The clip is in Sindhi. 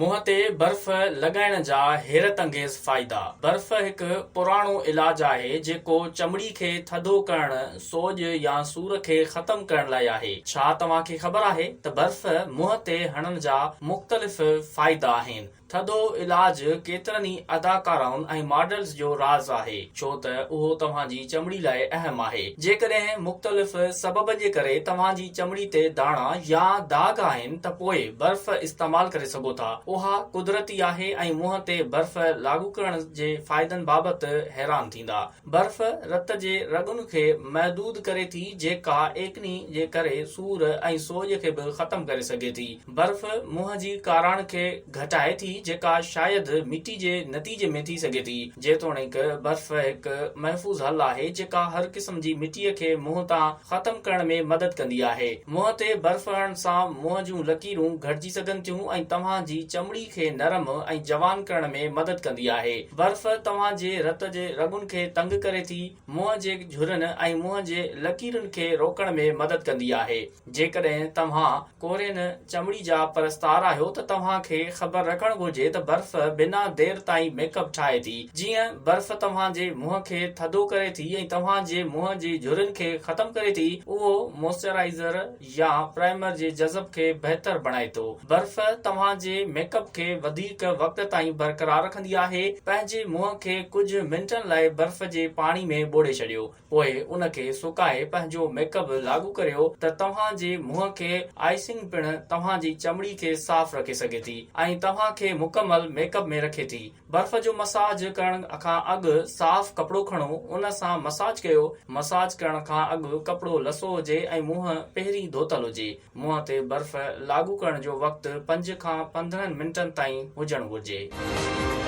منهن تي برف لڳائڻ جا حيرت انگيز فائدا. برف هڪ پراڻو علاج آهي جيڪو چمڙي کي ٿڌو ڪرڻ، سوڄ يا سور کي ختم ڪرڻ لاء آهي. ڇا توهان کي خبر آهي ته برف منهن تي هڻڻ جا مختلف فائدا آهن؟ ٿڌو علاج ڪيترن ئي اداڪارائن ۽ ماڊلز جو راز آهي، ڇو ته اهو توهان جي چمڙي لاء اهم آهي. جيڪڏهن مختلف سببن جي ڪري توهان جي چمڙي تي داڻا يا داغ آهن ته پوء برف استعمال ڪري سگهو ٿا. اها قدرتي آهي ۽ منهن تي برف لاڳو ڪرڻ جي فائدن بابت حيران ٿيندا. برف رت جي رڳن کي محدود ڪري ٿي جيڪا ايڪني جي ڪري سور ۽ سوڄ کي به ختم ڪري سگهي ٿي. برف منهن جي ڪاراڻ کي گهٽائي ٿي جيڪا شايد مٽي جي نتيجي ۾ ٿي سگهي ٿي. جيتوڻيڪ برف هڪ محفوظ حل آهي جيڪا هر قسم جي مٽي کي منهن تان ختم ڪرڻ ۾ مدد ڪندي آهي. منهن تي برف هڻڻ سان منهن جون لڪيرون گهٽجي سگهن ٿيون ۽ توهان جي چمڙي کي نرم ۽ جوان ڪرڻ ۾ مدد ڪندي آهي. برف توهان جي رت جي رڳن کي تنگ ڪري ٿي، منهن جي جهرن ۽ منهن جي لڪيرن کي روڪڻ ۾ مدد ڪندي آهي. جيڪڏهن توهان ڪورين چمڙي جا پرستار آهيو ته توهان کي خبر رکڻ گهرجي ته برف بنا دير تائين ميڪ اپ ٺاهي ٿي. جيئن برف توهان جي منهن کي ٿڌو ڪري ٿي ۽ توهان جي منهن جي جهرين کي ختم ڪري ٿي، اهو موئسچرائيزر يا پرائمر جي جذب کي بهتر بڻائي ٿو. برف توهان جي ميڪ اپ کي وڌيڪ وقت تائين برقرار رکندي آهي. پنهنجي منهن کي ڪجهه منٽن لاء برف جي پاڻي ۾ ٻوڙي ڇڏيو. پوء ان کي سڪائي پنهنجو ميڪ اپ لاڳو ڪريو ته توهان جي منهن کي آئسنگ پڻ توهان جي چمڙي کي صاف رکي سگهي ٿي ۽ توهان کي مڪمل ميڪ اپ ۾ رکي ٿي. برف جو مساج ڪرڻ کان اڳ صاف ڪپڙو کڻو ان سان مساج ڪيو. مساج ڪرڻ کان اڳ ڪپڙو لسو هجي ۽ منهن پهرين ڌوتل هجي. منهن تي برف لاڳو ڪرڻ جو وقت پنج کان 15 منٽن تائين هجڻ گهرجي.